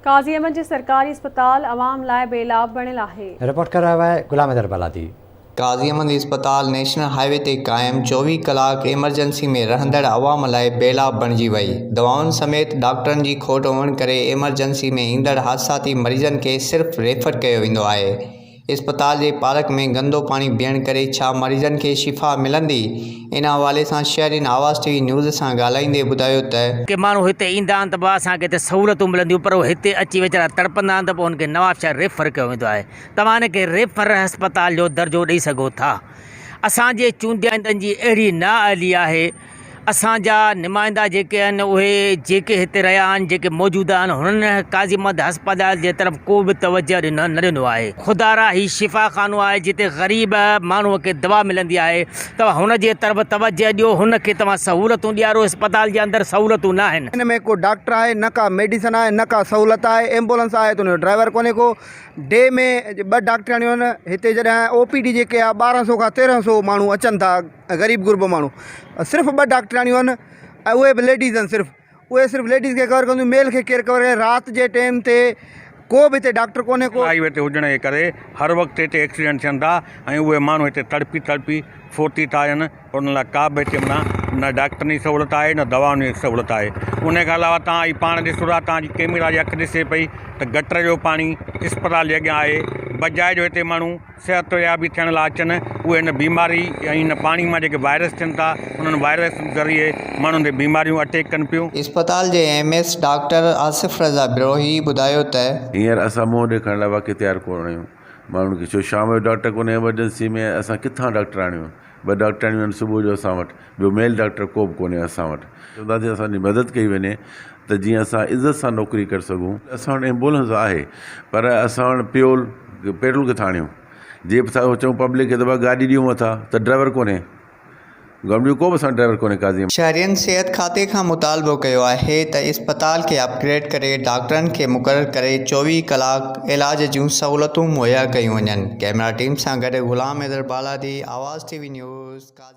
قاضي احمد جي سرڪاري اسپتال عوام لاء بي لاڀ بڻيل آهي. رپورٽ ڪري رهيو آهي غلام حيدر بالادي. قاضي احمد اسپتال نيشنل هاء وي تي قائم 24 ڪلاڪ ايمرجنسي ۾ رهندڙ عوام لاء بي لاڀ بڻجي وئي. دوائن سميت ڊاڪٽرن جي کوٽ هئڻ ڪري ايمرجنسي ۾ ايندڙ حادثاتي مريضن کي صرف ريفر ڪيو ويندو آهي. اسپتال جي پارڪ ۾ گندو پاڻي بيهڻ ڪري ڇا مريضن کي شفا ملندي؟ ان حوالي سان شهرين آواز ٽي وي نيوز سان ڳالهائيندي ٻڌايو ته. ڪي ماڻهو هتي ايندا آهن ته به اسان کي هتي سهولتون ملنديون پر اهي هتي اچي ويچارا تڙپندا آهن ته پوء انهن کي نوابشاهه ريفر ڪيو ويندو آهي توهان ان کي ريفر اسپتال جو درجو ڏئي سگهو ٿا اسان جي چونڊيائيندن جي اهڙي نااهلي آهي اسان جا نمائندا جيڪي آهن اهي جيڪي هتي رهيا آهن جيڪي موجود آهن هنن قاضي محمد هسپتال جي طرف ڪو به توجه ڏنو نه ڏنو آهي خدا را هي شفا خانو آهي جتي غريب ماڻهو کي دوا ملندي آهي توهان هن جي طرف توجه ڏيو هن کي توهان سهولتون ڏيارو اسپتال جي اندر سهولتون نه آهن. ان ۾ ڪو ڊاڪٽر آهي نه ڪا ميڊيسن آهي نه ڪا سهولت آهي ايمبولنس آهي ته ان جو ڊرائيور ڪونهي ڪو ڊي ۾ ٻه ڊاڪٽرياڻيون آهن هتي جڏهن او پي ڊي جيڪي آهي 12 سو کان 13 سو ماڻهو اچن ٿا غريب غربو ماڻهو صرف ٻه ڊاڪٽرياڻيون آهن ۽ اهي به ليڊيز آهن صرف اهي صرف ليڊيز کي ڪور ڪنديون ميل کي ڪير ڪور ڪري رات جي ٽيم تي ڪو به هتي ڊاڪٽر ڪونهي ڪو. هائي وي تي هجڻ جي ڪري هر وقت هتي ايڪسيڊنٽ ٿين ٿا ۽ اهي ماڻهو هتي تڙپي تڙپي فوتي ٿا وڃن پر انهن لاء ڪا به هتي معنيٰ نه ڊاڪٽرن جي سهولت آهي نه دوائن جي سهولت آهي ان کان علاوه توهان هي پاڻ ڏسو ٿا توهان جي ڪيميرا جي اک ڏسي پئي ته گٽر جو پاڻي اسپتال جي اڳيان آهي بجاء جو هتي ماڻهو صحتيابي ٿيڻ لاء اچن اهي هن بيماري ۽ هن پاڻي مان جيڪي وائرس ٿين ٿا انهن وائرس ذريعي ماڻهن تي بيماريون اٽيڪ ڪن پيون. اسپتال جي M S doctor Asif Raza Brohi ٻڌايو ته. هينئر اسان منهن ڏيکارڻ لاء واقعي تيار ڪونه آهيون ماڻهن کي ڇو شام جو ڊاڪٽر ڪونهي ايمرجنسي ۾ اسان ڪٿان ڊاڪٽر آڻيون ٻه ڊاڪٽرياڻيون آهن صبح جو اسان وٽ ٻيو ميل ڊاڪٽر ڪو به ڪونهي اسان وٽ چونداسين اسان جي مدد ڪئي وڃي ته جيئن اسان عزت سان نوڪري ڪري سگهون اسان وٽ ايمبولنس آهي پر اسان وٽ پيول پيٽرول ڪٿان آڻيون جي به ٿا چئون پبلڪ کي ته بابا گاڏي ڏيون ٿا ته ڊرائيور ڪونهي گورنمينٽ جو ڪو به اسان وٽ ڊرائيور ڪونهي قاضي شهرين صحت کاتي کان مطالبو ڪيو آهي ته اسپتال کي اپ گريڊ ڪري ڊاڪٽرن کي مقرر ڪري 24 ڪلاڪ علاج جون سهولتون مهيا ڪيون وڃن ڪئميرا ٽيم سان گڏ Ghulam Haider Baladi Awaz T V news.